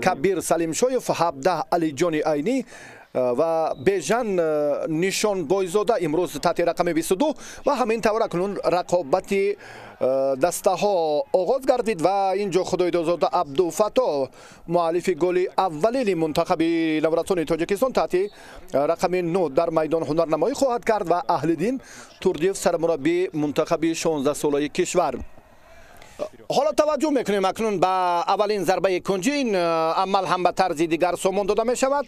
Кабир Салимшоев, 17 Алиҷони Айнӣ ва Бежан Нишонбойзода имрӯз таҳти рақами 22. Ва ҳамин тавр акнун рақобати дастаҳо оғоз гардид ва инҷо Худойдозода Абдуфаттоҳ, муаллифи голи аввалини мунтахаби наврасони Тоҷикистон, таҳти рақами 9 дар майдон ҳунарнамоӣ хоҳад кард ва Аҳлиддин Турдиев, сармураббии мунтахаби 16-солаи кишвар. Ҳоло таваҷҷӯҳ мекунем акнун ба аввалин зарбаи кунҷӣ. Ин амал ҳам ба тарзи дигар сомон дода мешавад.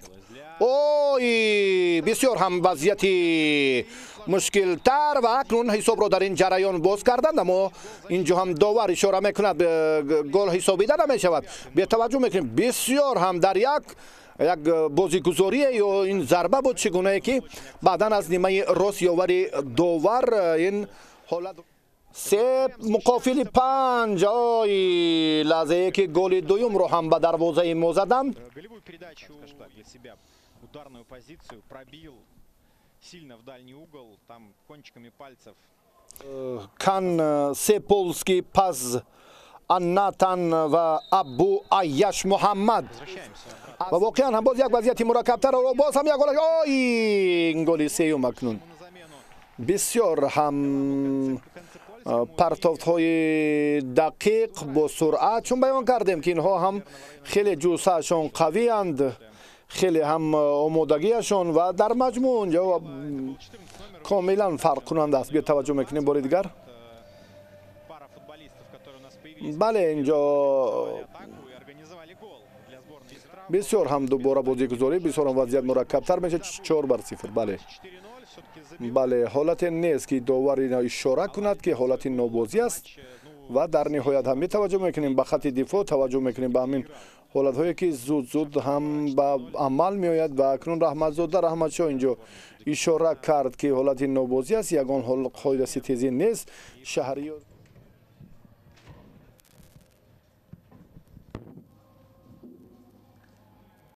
Ой, бисёр ҳам вазъияти мушкилтар ва акнун ҳисобро дар ин ҷараён боз карданд, аммо инҷо ҳам довар ишора мекунад, гол ҳисобида намешавад. Бетаваҷҷӯҳ мекунем, бисёр ҳам дар як бозигузорие ё ин зарба буд, чӣ гунае ки баъдан аз нимаи рост ёвари довар ин ҳолат 3-5. Ой, лаҳзае ки голи дуюмро ҳам ба дарвозаи мо заданд. Ударную позицию пробил сильно в дальний угол, там кончиками пальцев. Кан Сеполский паз Аннатан ва Абу Аяш Муҳаммад. Ва воқеан ҳам боз як вазъияти мураккабтар, боз ҳам як гол. Ой, ин голи сеюм акнун. Бисёр ҳам партофтҳои дақиқ бо суръат, чун баён кардем ки инҳо ҳам хеле ҷусаашон қавиянд, хеле ҳам омодагиашон ва дар маҷмӯъ онҷо комилан фарқкунанда аст. Биё таваҷҷӯҳ мекунем бори дигар. Бале, инҷо бисёр ҳам дубора бозигузорӣ, бисёр ҳам вазъият мураккабтар мешавад. 4-0. Бале, бале, ҳолате нест ки довар ина ишора кунад ки ҳолати нобозӣ аст ва дар ниҳоят ҳам метаваҷҷӯҳ мекунем ба хати дифоъ, таваҷҷӯҳ мекунем ба ҳамин ҳолатҳое ки зуд-зуд ҳам ба амал меояд. Ва акнун Раҳматзода Раҳматшоҳ инҷо ишора кард ки ҳолати нобозӣ аст, ягон қоидаситезӣ нест. Шаҳриёр